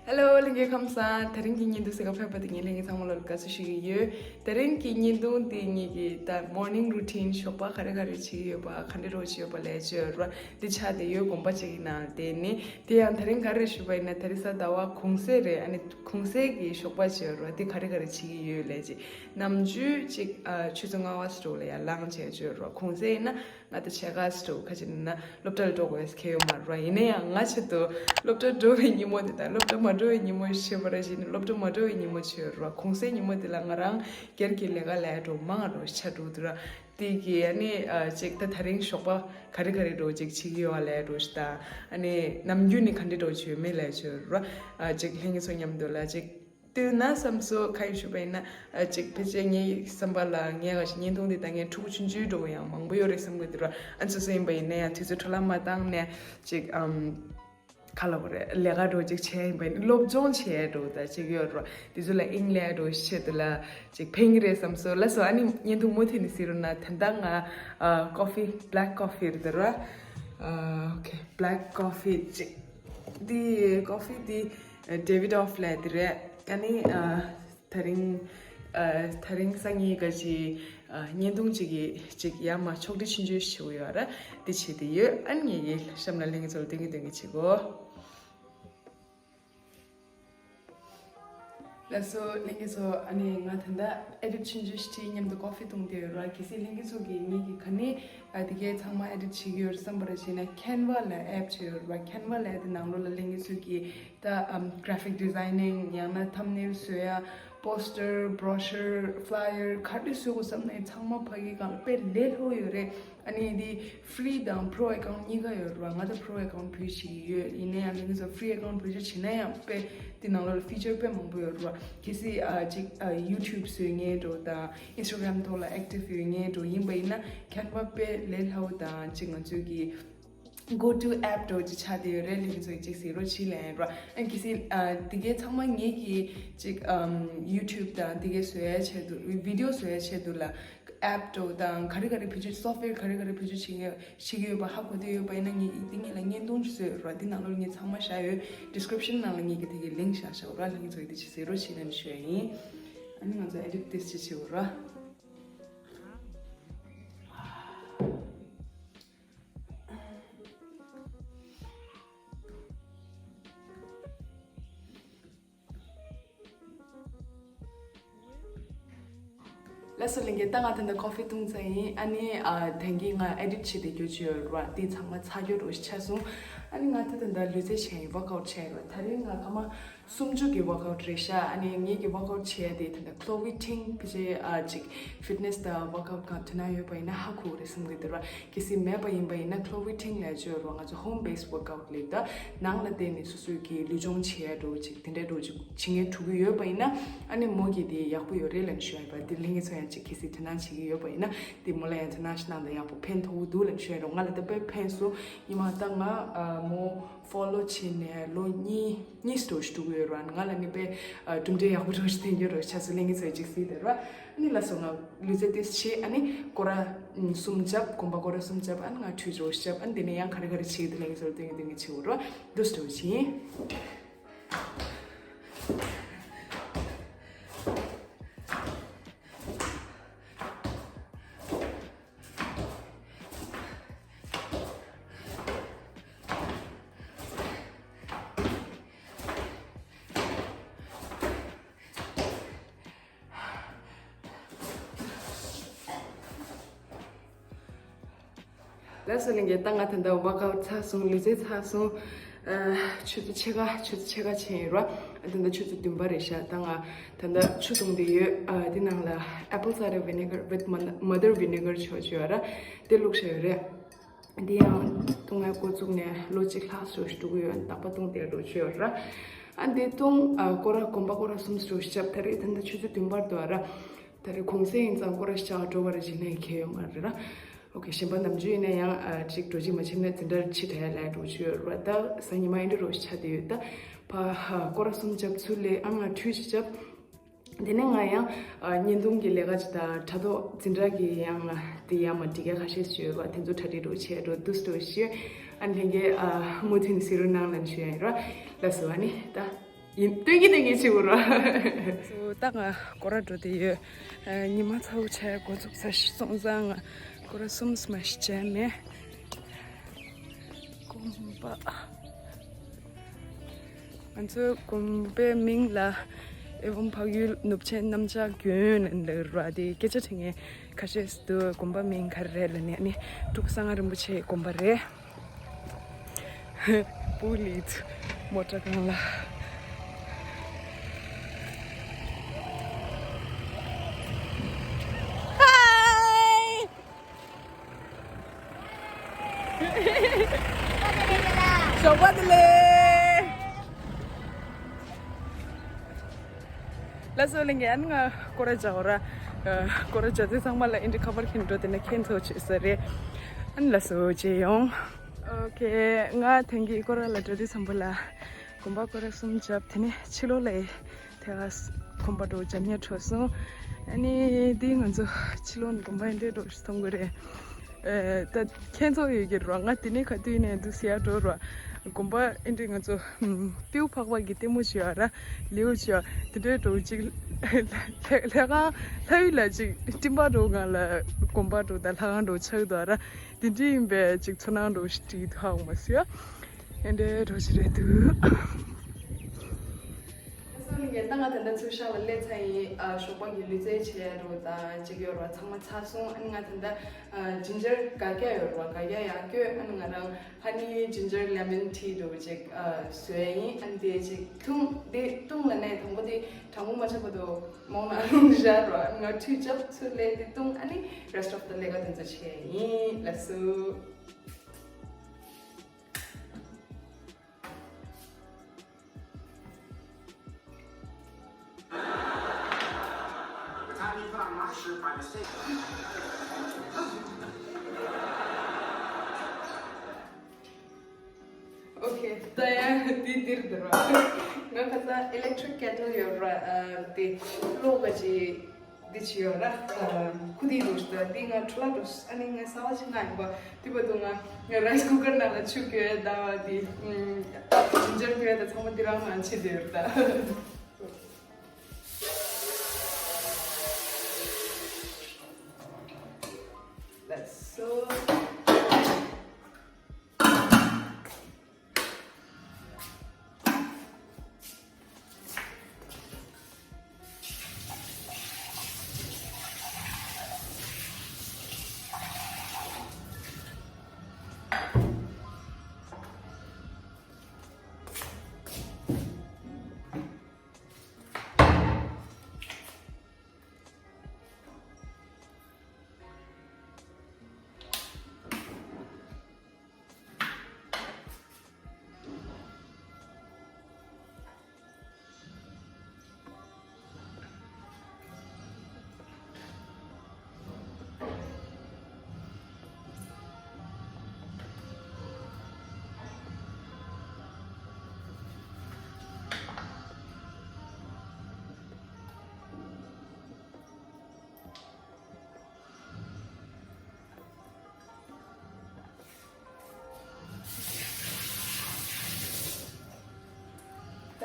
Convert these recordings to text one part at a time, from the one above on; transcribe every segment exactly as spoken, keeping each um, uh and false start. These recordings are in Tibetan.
Hello ལྷན་རྒྱས་ཁམས་བཟང་། དེ་རིང་གི་བརྙན་ཐུང་གཟིགས་ག་ཕེབས་པ་དེ་ངས་ལྷན་རྒྱས་ཚང་མ་ལ་དགའ་བསུ་ཞུ་གི་ཡོད། དེ་རིང་གི་བརྙན་ཐུང་དེ་ངེད་ཀྱི་ད་morning routine ཞོགས་པ་ག་རེ་ག་རེ་བྱེད་ཀྱི་ཡོད་པ། ག་འདྲ་རོགས་བྱེད་ཡོད་པ་ལས་བྱེད་རོ། འདི་ཆ་དེ་ཡོད་དགོངས་པ་བྱེད་ཀྱི་ནང་དེ་ནི་དེ་ཡང་དེ་རིང་ག་རེ་ཞུས་པ་ཡིན་ན། དེ་རིང་གཟའ་ཟླ་བ་གུང་སེང་རེད། ཨ་ནི་གུང་སེང་གི་ཞོགས་པ་བྱེད་རོ། དེ་ག་རེ་ག་རེ་བྱེད་ཀྱི་ཡོད་ལས་བྱེད། ནམ་རྒྱུན་ཅིག་ཨ་ཆུ་ཚོད་ལྔ་པ་སོགས་ལ་ཡར་ལངས་བྱས་བྱེད་རོ། གུང་སེང་ཡིན་ན་ང་དང་ཕྱེད་ཀ་སོགས་ཁ་ཅིག་ན་སློབ་གྲྭ་ལ་འགྲོ་དགོས་ཁེལ་ཡོད་མ་རེད་བ། ཡིན་ན་ཡང་ང་ཆེད་དུ་སློབ་གྲྭ་འགྲོ་བའི་ཉིན་མོ་དེ་དང་སློབ་གྲྭ་མ་འགྲོ་བའི་ཉིན་མོ་ཞེས་པ་ར་བཞིན་སློབ་གྲྭ་མ་འགྲོ་བའི་ཉིན་མོ་བྱེད་རོ། གུང་སེང་ཉིན་མོ་དེ་ལ་ང་རང་སྒེར་གྱི་ལས་ཀ་ལས་འགྲོ་མང་རོ་ཆ་འགྲོ་དུ་ར། དེ་གི་ཨ་ནི་ཨ་ཅིག་ད་དེ་རིང་ཞོགས་པ་ག་རེ་ག་རེ་འགྲོ་ཅིག་བྱེད་ཀྱི་ཡོད་ལས་འགྲོ་ཞིག་དང་། ཨ་ནི་ནམ་རྒྱུན་ནི་ག་འདྲ་འགྲོ་བྱེད་མེད་ལས་བྱེད་རོ། ཨ་ཅིག་ལྷན་རྒྱས་ཚོ་མཉམ་དུ་ལ་ཅིག་བསྟུན་ན་བསམ་སོ་ག་ཡིན་ཞུ་བ་ཡིན་ན། ཨ་ཅིག་ཕལ་ཆེར་ངའི་བསམ་པ་ལ་ངས་ག་ཞིག་བརྙན་ཐུང་འདི་ད་ངས་ཕྲུ་གུ་ཆུང་ཆུང་འགྲོ་བ་ཡང་མང་པོ་ཡོད་རེད་བསམ་གི་འདུག་ར། ཨ་ཚོ་ཚོ་ཡིན་པ་ཡིན་ན་ཡང་དུས་ཚོད་འཕྲོ་བརླག་མ་བཏང་ནས་ཅིག་ཨམ་ག་ལ་བ་རེད། ལས་ཀ་འགྲོ་ཅིག་བྱས་ཡིན་པ་ཡིན་སློབ་སྦྱོང་བྱས་འགྲོ་ད་ཅིག་ཡོད་ར། དེ་ཚོ་ལ་དབྱིངས་ལས་འགྲོ་ཆེད་དུ་ལ་ཅིག་ཕན་གི་རེད་བསམ་སོ་ལ་སོ། ཨ་ནི་བརྙན་ཐུང་མུ་མཐུད་ནས་གཟིགས་རོགས་གནང་། ད་ལྟ་ང་ཨ་coffee black coffee རེད་ར། ཨ་okay black coffee ཅིག་འདི་coffee འདི་Davidoff ལས་དེ་རེད། ཨ་ནི་ཨ་དེ་རིང་ཨ་དེ་རིང་སང་ཉིན་ག་ཅི་ཨ་བརྙན་ཐུང་ཅིག་གི་ཅིག་ཡར་མར་ཕྱོགས་སྒྲིག་ཆུང་ཆུང་ཞིག་བྱེད་དགོས་ཡོད་ར། འདི་བྱེད་དེ་ཡོད། ཨ་ནི་ངེད་ཀྱི་གཤམ་ལ་ལྷན་རྒྱས་ཚོ་ལ་སྟོན་གི་སྟོན་གི་བྱེད་གོ། ལགས་སོ་ལྷན་རྒྱས་ཚོ། ཨ་ནི་ང་ད་ལྟ་edit ཆུང་ཆུང་ཞིག་བྱས་མཉམ་དུ་coffee བཏུང་བསྡད་ཡོད་ར། གལ་སྲིད་ལྷན་རྒྱས་ཚོ་གིས་ངེད་ཀྱི་ག་ནས་ཨ་དེ་གའི་ཚང་མ་edit བྱེད་ཀྱི་ཡོད་རེད་བསམ་པ་རེད་བྱས་ན་Canva ལ་app བྱས་ཡོད་ར། Canva ལ་app དེ་ནང་ལོགས་ལ་ལྷན་རྒྱས་ཚོ་གིས་ད་ཨམ་graphic designing ཡང་ན་thumbnail བཟོ་ཡ། poster brochure flyer ག་རེ་བཟོ་དགོས་བསམ་ན་ཡང་ཚང་མ་ཕ་གི་སྒང་ལ་དཔེ་ལས་སླ་པོ་ཡོད་རེད། ཨ་ནི་འདི་free དང་pro account གཉིས་ཀ་ཡོད་རེད་བ། ང་ད་pro account བོད་བྱེད་ཀྱི་ཡོད། ཡིན་ན་ཡང་ལྷན་རྒྱས་ཚོ་free account བོད་བྱེད་ན་ཡང་དཔེ་འདི་ནང་ལོགས་ལ་feature དཔེ་མང་པོ་ཡོད་རེད་བ། གལ་སྲིད་ཨ་ཅིག་ཨ་YouTube བཟོ་མཁན་འདྲ་བོ་དང་Instagram ཐོག་ལ་active ཡོད་མཁན་འདྲ་བོ་ཡིན་པ་ཡིན་ན་Canva དཔེ་ལས་སླ་པོ་དང་ཅིག་ང་ཚོའི་གི go to app འདྲ་བོ་ཅིག་ཆགས་བསྡད་ཡོད་རེད། ལྷན་རྒྱས་ཚོ་ཅིག་གཟིགས་རོགས་བྱེད་ལབ་ཡིན་ར། ཨ་གལ་སྲིད་ཨ་འདི་གའི་ཚང་མ་ངེད་ཀྱི་ཅིག་ཨམ་YouTube དང་འདི་གའི་བཟོ་ཡ་ཆེད་དུ་video བཟོ་ཡ་ཆེད་དུ་ལ་app འདྲ་བོ་དང་ག་རེ་ག་རེ་བེད་སྤྱོད་software ག་རེ་ག་རེ་བེད་སྤྱོད་བྱེད་ཀྱི་བྱེད་ཀྱི་ཡོད་པ་ཧ་གོ་བསྡད་ཡོད་པ་ཡིན་ན་ངེད་ཀྱིས་འདི་ངེད་ལ་བརྙན་ཐུང་ཞིག་བཟོས་ཡོད་ར། འདི་ནང་ལོགས་ལ་ངས་ཚང་མ་བཞག་ཡོད། description ནང་ལ་ངེད་ཀྱིས་དེ་གའི་link བཞག་བཞག་ར། ལྷན་རྒྱས་ཚོ་གིས་དེ་ཅིག་གཟིགས་རོགས་བྱེད་ལབ་ཞུ་ཡ་ཡིན། ཨ་ནི་ང་ཚོ་edit དེ་ཅིག་བྱེད་དགོས་ར། ལགས་སོ་ལྷན་རྒྱས། ད་ང་ད་ལྟ་coffee བཏུང་ཚར་ཡིན། ཨ་ནི་ཨ་དེང་གི་ང་edit བྱེད་བསྡད་རྒྱུ་ཅིག་ཡོད་རེད་བ། དེ་ཚང་མ་ཚར་རྒྱུ་འདྲ་བོ་ཞིག་ཆགས་སོང་། ཨ་ནི་ང་ད་ད་ལྟ་ལུས་རྩལ་བྱས་ཡིན། workout བྱས་ཡིན་རེད་བ། དེ་རིང་ང་སྐར་མ་སུམ་ཅུ་གི་workout རེད་ཤག་ཨ་ནི་ངེད་ཀྱི་workout བྱེད་ཡ་དེ་ད་ལྟ་Chloe Ting ཕལ་ཆེར་ཨ་ཅིག་fitness དང་workout གང་དོན་དག་ཡོད་པ་ཡིན་ན་ཧ་གོ་གི་རེད་བསམ་གི་འདུག་ར། གལ་སྲིད་མེད་པ་ཡིན་པ་ཡིན་ན་Chloe Ting ལབ་ཅིག་ཡོད་རེད་བ། ང་ཚོ་home based workout ལབ་ད་ནང་ལ་བསྡད་ནས་སོ་སོའི་གི་ལུས་སྦྱོང་བྱེད་ཡ་འདྲ་བོ་ཅིག་དེ་འདྲ་འདྲ་བོ་ཅིག་བྱེད་མཁན་ཕྲུ་གུ་ཡོད་པ་ཡིན་ན་ཨ་ནི་མོ་གིས་དེ་ཡག་པོ་ཡོད་རེད་ལབ་ནས་ཞུ་ཡ་ཡིན་པ། དེ་ལྷན་རྒྱས་ཚོ་ཡང་ཅིག་གལ་སྲིད་དོ་སྣང་བྱེད་ཀྱི་ཡོད་པ་ཡིན་ན་དེ་མོ་ལ་ཡང་དོ་སྣང་ཞིག་གནང་དང་། ཡག་པོ་ཕན་ཐོགས་ཀྱི་འདུག་ལབ་ནས་ཞུ་ཡ་ཡིན་རེད་བ། ང་ལ་ད་དཔེ་ཕན་སོང་། ཉི་མ་ད་ང་ཨ་མོ་follow བྱས་ནས་ལོ་གཉིས་གཉིས་འགྲོ་ཞིག་འགྲོ་གི་ཡོད་རེད་བ། ང་ལ་ནི་དཔེ་ཨ་གྲུབ་འབྲས་ཡག་པོ་འགྲོ་ཞིག་ཐོན་གྱི་རེད་ཆགས་སོང་། ལྷན་རྒྱས་ཚོ་ཡང་ཅིག་གཟིགས་དེ་རེད་བ། ཨ་ནི་ལགས་སོ། ང་ལུས་རྩལ་ཏོག་ཙམ་བྱེད། ཨ་ནི་སྐོར་ར་གསུམ་བརྒྱབ། གོམ་པ་སྐོར་ར་གསུམ་བརྒྱབ། ཨ་ནི་ང་ཁྲུས་འདྲ་བོ་ཞིག་བརྒྱབ། ཨ་ནི་དེ་ནས་ཡང་ག་རེ་ག་རེ་བྱེད་ཀྱི་འདུག་ལྷན་རྒྱས་ཚོ་ལ་སྟོན་གྱི་སྟོན་གྱི་བྱེད་དགོས་རེད་བ། འདུག་སེ་འདྲ་བོ་བྱེད་ཡིན། ལགས་སོ་ལྷན་རྒྱས། ད་ང་ད་ལྟ་workout ཚར་སོང་། ལུས་རྩལ་ཚར་སོང་། ཨ་ཆུ་ཚོད་ཕྱེད་ཀ་ཆུ་ཚོད་ཕྱེད་ཀ་ཕྱིན་ཡོད་རེད་བ། ད་ལྟ་ཆུ་ཚོད་བདུན་པ་རེད་ཤག་ད་ང་ད་ལྟ་ཆུ་བཏུང་བསྡད་ཡོད། ཨ་དེ་ནང་ལ་apple cider vinegar with mother vinegar ཆོག་ཆོག་ཡོད་ར། དེ་བླུགས་བཞག་ཡོད་རེད། འདི་ཡང་བཏུང་ཡ་འགོ་བཙུགས་ནས་ལོ་གཅིག་ལྷག་ཙམ་ཞིག་འགྲོ་གི་ཡོད། རྟག་པར་བཏུང་བསྡད་འགྲོ་གི་ཡོད་ར། ཨ་འདི་བཏུང་ཨ་སྐོར་ར་གོམ་པ་སྐོར་ར་གསུམ་ཙམ་ཞིག་བརྒྱབ། ད་རེས་ད་ལྟ་ཆུ་ཚོད་བདུན་པར་འདུག་ར། ད་རེས་གུང་སེང་ཡིན་ཙང་སྐོར་ར་ཞིག་བརྒྱབ་འགྲོ་བ་རེད། ཅིག་ནས་ཁེལ་ཡོད་མ་རེད་ར། ཨོ་ཁེ། གཞན་པ་ནམ་རྒྱུན་ཡིན་ན་ཡང་ཨ་ཅིག་འགྲོ་གི་མ་བྱས་ན་འཛིན་གྲྭར་ཕྱིན་དྲན་ལས་འགྲོ་གི་ཡོད་ར། ད་གཟའ་ཉི་མ་ཡིན་འདྲ་བོ་ཞིག་ཆགས་བསྡད་ཡོད། ད་ཕ་ཧ་སྐོར་ར་གསུམ་བརྒྱབ་ཚུར་སླེབས། ཨ་ང་ཁྲུས་ཞིག་བརྒྱབ། དེ་ནས་ང་ཡང་ཨ་བརྙན་ཐུང་གི་ལས་ཀ་ཅིག་དང་དྲ་ཐོག་འཛིན་གྲྭ་གི་ཡང་དེ་ཡང་མ་འགྲིག་ཡ་ཁ་ཤས་ཤིག་ཡོད་པ། དེ་ཚོ་གྲ་སྒྲིག་འདྲ་བོ་བྱས་འགྲོ། འདུག་སེ་འདྲ་བོ་ཞིག་ཨ་ལྷན་རྒྱས་ཨ་མུ་མཐུད་ནས་གཟིགས་རོགས་གནང་ལབ་ཞུ་ཡ་ཡིན་ར། ལགས་སོ། ཨ་ནི་ད། ཡིན། སྟོན་གྱི་སྟོན་གྱི་བྱེད་དགོས་ར། སོ་ད་ང་སྐོར་ར་འགྲོ་དེ་ཡོད། ཨ། ཉི་མ་ཚ་བོ་ཆགས་འགོ་ཚུགས་ས་ཞིག་སོང་ཙང་ང་སྐོར་ར་གསུམ་མ་ཞིག་བྱས་མེད། དགོན་པ། ང་ཚོའི་དགོན་པའི་མིང་ལ་ཨེ་ཝམ་འཕགས་ཡུལ་ནུབ་ཆེན་གནམ་ལྕགས་དགོན་ལབ་ར། དེ་སྐད་ཆ་དྲི་མཁན་ཁ་ཤས་འདུག་དགོན་པ་མིང་ག་རེ་རེད་ལབ་ནས། ཨ་ནི་སྤྲུལ་སྐུ་གསང་སྔགས་རིན་པོ་ཆེའི་དགོན་པ་རེད། པུ་ལི་མོ་ཊ་སྒང་ལ། ཞོགས་པ་བདེ་ལེགས། ལགས་སོ་ལྷན་རྒྱས། ཨ་ནི་ང་སྐོར་ར་རྒྱག་ར། སྐོར་ར་རྒྱག་དུས་ཚང་མ་ལ་ཨེ་འདྲའི་ཁ་པར་འཁྱེར་འགྲོ་དེ་ནས་ཁྱེད་ཚོ་བྱེད་ས་རེད། ཨ་ནི་ལགས་སོ་མཇལ་ཡོང་། ཨོ་ཁེ། ང་དེང་གི་སྐོར་ར་ལ་འགྲོ་དུས་ཙམ་པ་ལ་དགོན་པ་སྐོར་ར་གསུམ་བརྒྱབ། དེ་ནས་ཕྱི་ལོགས་ལ་དེ་ག་དགོན་པ་འགྲོ་རྒྱབ་ཉེ་འགྲོ་སོང་། ཨ་ནི་དེ་ང་ཚོ་ཕྱི་ལོགས་ནས་དགོན་པ་ཨེ་འདྲའི་འགྲོ་ཞིག་མཐོང་གི་རེད། ཨེ། ད་ཁྱེད་ཚོ་ཡོད་ཀྱི་རེད་བ། ང་དེ་ནས་ག་དུས་ནས་འདུག་ཟེར་ཡ་འགྲོ་ར། དགོན་པ་ཨེ་འདྲའི་ང་ཚོ་ཨམ། སྤྲེའུ་ཕག་པ་གི་ལྟད་མོ་བྱེད་ཡ་ར། ལེའུ་བྱེད་ཡ་དེ་འདྲའི་འགྲོ་ཅིག་ལྷ་ཁང་ལྷ་ཡུལ་ལ་ཅིག་སྤྲིན་པ་འགྲོ་སྒང་ལ་དགོན་པ་འགྲོ་དང་ལྷ་ཁང་འགྲོ་ཆགས་འདུག་ར། དེ་འདྲའི་ཡིན་པའི་ཅིག་ཚོར་སྣང་འགྲོ་ཞིག་སྤྲད་འདུག་ཧ་གོ་མ་སོང་། ཨེ་འདྲའི་འགྲོ་ཞིག་རེད་འདུག་སོ་ལྷན་རྒྱས། ད་ང་ད་ལྟ་ཚུར་ཤག་ལ་སླེབས་ཚར་ཡིན། ཨ། ཞོགས་པ་གི་ལུས་རྩལ་བྱེད་ཡ་འགྲོ་དང་ཅིག་ཡོད་ར། ཚང་མ་ཚར་སོང་། ཨ་ནི་ང་ད་ལྟ་ཨ། ཇིན་ཇར་སྒ་རྒྱག་ཡོད་ར། སྒ་རྒྱག་ཡར་བསྐྱོད། ཨ་ནི་ང་རང་ཧ་ནི་ཇིན་ཇར་ལེ་མོན་ཊི་འགྲོ་ཅིག་ཨ། བཟོས་ཡིན། ཨ་ནི་དེ་ཅིག་འཐུང་། དེ་འཐུང་ལབ་ནས་དང་པོ་དེ་གྲང་མོ་མ་ཆགས་བར་དུ་མོག་ནང་ལོག་བཞག་ར། ང་ཁྲུས་བརྒྱབ། ཚུར་སླེབས་དེ་འཐུང་། ཨ་ནི་རེ་སི་ཊི་ཨོཕ་དི་ལས་ཀ་དེ་ཚོ་བྱེད་ཡ་ཡིན། ལགས་སོ། The time you put on my shirt by mistake. ཨོ་ཁེ། ད་ཡང་འདི་འདིར་འདིར་བ། ང་ཁ་སང་ཨི་ལེག་ཊི་རིག་ཀེ་ཊལ་ཡོད་ར། ཨ། དེ་གློག་གི་འདི་བྱས་ཡོད་ར། ཨ། ཁུ་དེ་འདུག་ད་འདི་ང་འཕྲོ་བརླག་འགྲོ། ཨ་ནི་ང་གསར་པ་ཞིག་མངགས་ཡིན་པ། དེ་བར་དུ་ང་ང་རའི་སི་ཀུ་ཀར་ནང་ལ་ཆུ་བསྐོལ་ད་བ། དེ་ཨམ། ཇིན་ཇར་བསྐོལ་ད་ཚང་མ་འདི་རང་ནང་བྱེད་དེ་ཡོད་ད། That's so.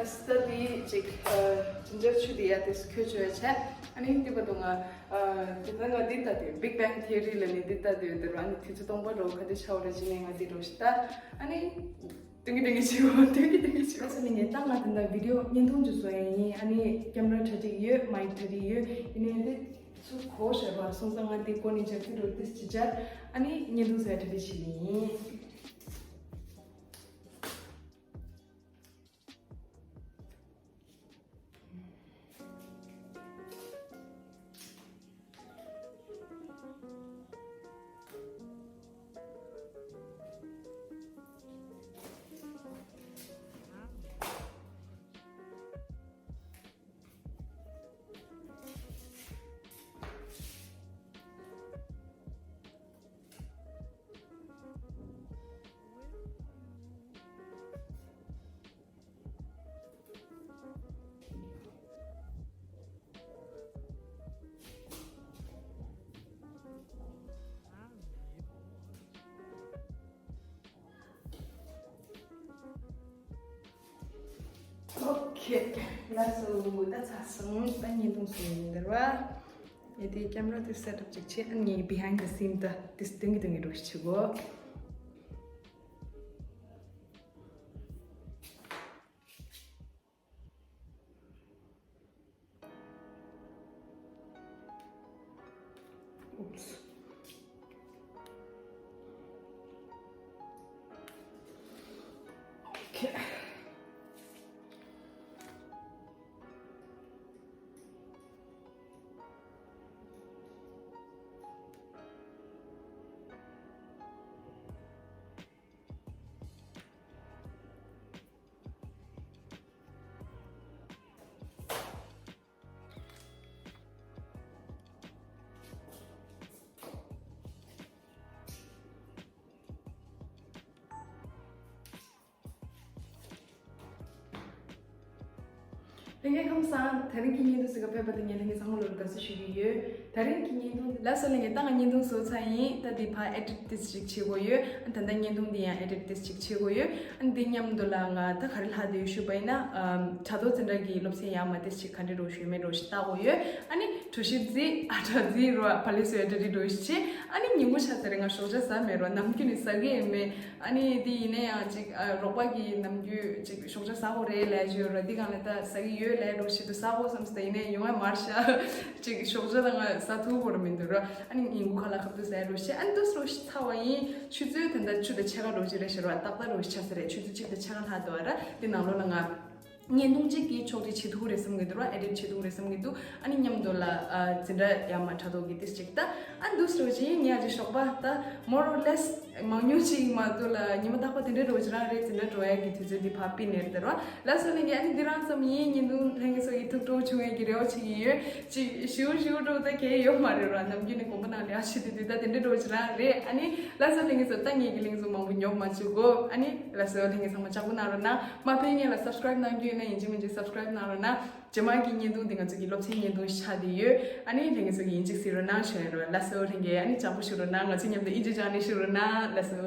ད་སི་ཏ་དེ་ཅིག་ཨ། ཇིན་ཇར་ཆུ་དེ་ཡ་དེ་སུ་ཁྱོད་བཅོས་བྱས། ཨ་ནི་དེ་བར་དུ་ང་ཨ། དེ་ད་ང་འདི་ལྟ་དེ་བིག་བེང་ཐི་ཨོ་རི་ལབ་ནས་འདི་ལྟ་དེ་དེ་རང་ནི་དུས་ཚོད་སྟོང་པ་འགྲོ་ག་དེ་ཆའོ་རེ་ཇི་ནས་ང་འདི་འགྲོ་ཞིག་ད། ཨ་ནི་དུང་གི་དུང་གི་ཆིའོ། དུང་གི་དུང་གི་ཆིའོ། ད་ས་ནི་ངས་ད་ང་དེ་འདྲ་བི་ཌི་ཡོ་བརྙན་ཐུང་ཅིག་བཟོ་ཡ་ཡིན། ཨ་ནི་ཀེམ་ར་གྲ་སྒྲིག་ཡོད། མའིག་གྲ་སྒྲིག་ཡོད། ཡིན་ནའི་དེ་ཚུར་གོ་ཤེས་པ་སོང་ཙང་ང་དེ་གོ་ནས་ཇག་ཏི་རོ་ཏིས་ཅི་ཇག་ཨ་ནི་བརྙན་ཐུང་ཟེར་གྲ་སྒྲིག་བྱེད་ཀྱི་ཡིན། ཁྱེད་ལ་སོ་ད་ཚ་སོང་། ད་བརྙན་ཐུང་སོང་ཡིན་འདིར་བ། ཡ་དེ་camera་དེ་set up་ཅིག་བྱེད། ཨ་ནི་behind the scene་ད་དེ་སྟོན་གི་སྟོན་གི་འགྲོ་ཞིག་བྱེད་གོ། Oops. Okay. ལྷན་རྒྱས་ཁམས་བཟང་། དེ་རིང་གི་བརྙན་ཐུང་གཟིགས་ག་ཕེབས་པ་དེ་ངས་ལྷན་རྒྱས་ཚང་མ་ལོ་ལ་དགའ་བསུ་ཞུ་གི་ཡོད། དེ་རིང་གི་བརྙན་ཐུང་ལ་སོ་ལྷན་རྒྱས་ད་ང་བརྙན་ཐུང་བཟོ་ཚར་ཡིན། ད་འདི་ཕར་edit་ཏིས་ཅིག་བྱེད་དགོས་ཡོད། ཨ་ད་ལྟ་བརྙན་ཐུང་འདི་ཡང་edit་ཏིས་ཅིག་བྱེད་དགོས་ཡོད། ཨ་འདི་མཉམ་དུ་ལ་ང་ད་ག་རེ་ལྷག་བསྡད་ཡོད་ཞུས་པ་ཡིན་ན། ཨམ་དྲ་ཐོག་འཛིན་གྲྭ་གི་སློབ་ཚན་ཡར་མར་ཏིས་ཅིག་ག་འདྲ་འགྲོ་ཞུས་མེད་འགྲོ་ཞིག་བལྟ་དགོས་ཡོད། ཨ་ནི་གྲོ་ཞིབ་རྩིས་ཨ་དྲ་རྩིས་རོ་ཕ་ལེ་སུ་ཨ་དྲ་རི་འགྲོ་ཞིག་བྱེད། ཨ་ནི་ཉིན་གུང་ཆ་ཚང་རེ་ང་ཞོགས་ཇ་ཟ་མེད་རོ། ནམ་རྒྱུན་ནས་ཟ་གི་ཡིན་མེད། ཨ་ནི་དེ་ཡིན་ན་ཡང་ཅིག་ཨ་རོགས་པ་གིས་ནམ་རྒྱུན་ཅིག་ཞོགས་ཇ་ཟ་དགོས་རེད་ལབ་ཡོད་ར། འདི་སྒང་ལ་ད་ཟ་གི་ཡོད་ལབ་འགྲོ་ཞིག་ཏུ་ཟ་དགོས་བསམ་སྟེ་ཡིན་ན་ཡང་ཡོང་ཡ་མ་རེད་ཤག་ཅིག་ཞོགས་ཇ་ད་ང་ཟ་ཐུབ་ཀྱི་ར་མི་འདུག་ར། ཨ་ནི་ཉིན་གུང་ཁ་ལག་ཁ་ཐུག་ཟ་འགྲོ་ཞིག་ཨ་ནི་འདུག་སེ་འགྲོ་ཞིག་ཚར་བ་ཡིན། ཆུ་ཚོད་ད་ལྟ་བཅུ་དང་ཕྱེད་ཀ་འགྲོ་ཞིག་རེད་ཤག་ར། ཏག་ཏག་འགྲོ་ཞིག་ཆགས་ས་རེད། ཆུ་ཚོད་གཅིག་དང་ཕྱེད་ཀ་ལྷག་འདུག་ར། འདི་ནང་ལོགས་ལ་ང་བརྙན་ཐུང་གཅིག་གི་ཕྱོགས་སྒྲིག་བྱེད་ཐུབ་རེད་བསམ་གི་འདུག་ར། edit་བྱེད་ཐུབ་རེད་བསམ་གི་འདུག་ཨ་ནི་མཉམ་དུ་ལ་ཨ་འཛིན་གྲྭ་ཡར་མར་དྲ་ཐོག་གི་ཏིས་ཅིག་ད་ཨ་འདུག་སེ་འགྲོ་ཞིག་ཡིན། ངས་ཨ་ཅིག་ཞོགས་པ་ད་more or less་མང་ཉུང་ཅིག་མ་གཏོགས་ལ་ཉི་མ་རྟག་པ་དེ་འདྲའི་འགྲོ་ཅི་རང་རེད། འཛིན་གྲྭ་འགྲོ་ཡ་གི་དུས་ཚོད་འདི་ཕར་པི་ནེར་དེ་རོ། ལ་སོ་ལེན་གི་ཨ་ནི་འདི་རང་ཙམ་ཡིན། བརྙན་ཐུང་ལྷན་རྒྱས་ཚོ་ཡི་ཐུགས་སྤྲོ་བྱུང་ཡ་གི་རེ་བ་བྱེད་ཀྱི་ཡོད། ཅིག་ཞིའུ་ཞིའུ་འགྲོ་ད་གལ་ཡོད་མ་རེད་ར། ནམ་རྒྱུན་ནས་དགོན་པ་ནང་ལ་ཡ་ཞིག་དེ་དུས་ད་དེ་འདྲའི་འགྲོ་ཅི་རང་རེད། ཨ་ནི་ལ་སོ་ལེན་གི་ཚོ་ད་ངེད་ཀྱི་ལེན་ཚོ་མང་པོ་ཉོབ་མ་བཅུག་གོ། ཨ་ནི་ལ་སོ་ལེན་གི་ཚང་མ་ལྕགས་པོ་གནང་རོགས་གནང་། མ་ཕེབས་ངེད་ལ་subscribe་གནང་རྒྱུ་ཡིན་ན་ཡིན་གཅིག་མིན་གཅིག་subscribe་གནང་རོགས་གནང་། རྗེས་མ་གི་བརྙན་ཐུང་འདི་ང་ཚོ་གི་སློབ་ཚན་བརྙན་ཐུང་ཆགས་བསྡད་ཡོད། ཨ་ནི་ལྷན་རྒྱས་ཚོ་གི་ཡིན་གཅིག་གཟིགས་རོགས་གནང་། ཞུ་ཡ་རོ། ལ་སོ་ལྷན་རྒྱས་ཨ་ནི་ལྕགས་པོ་ཞུ་རོགས་གནང་། ང་ཚོ་མཉམ་དུ་ཨིན་ཇི་སྦྱང་ནས་ཞུ་རོགས་གནང་། ལ་སོ།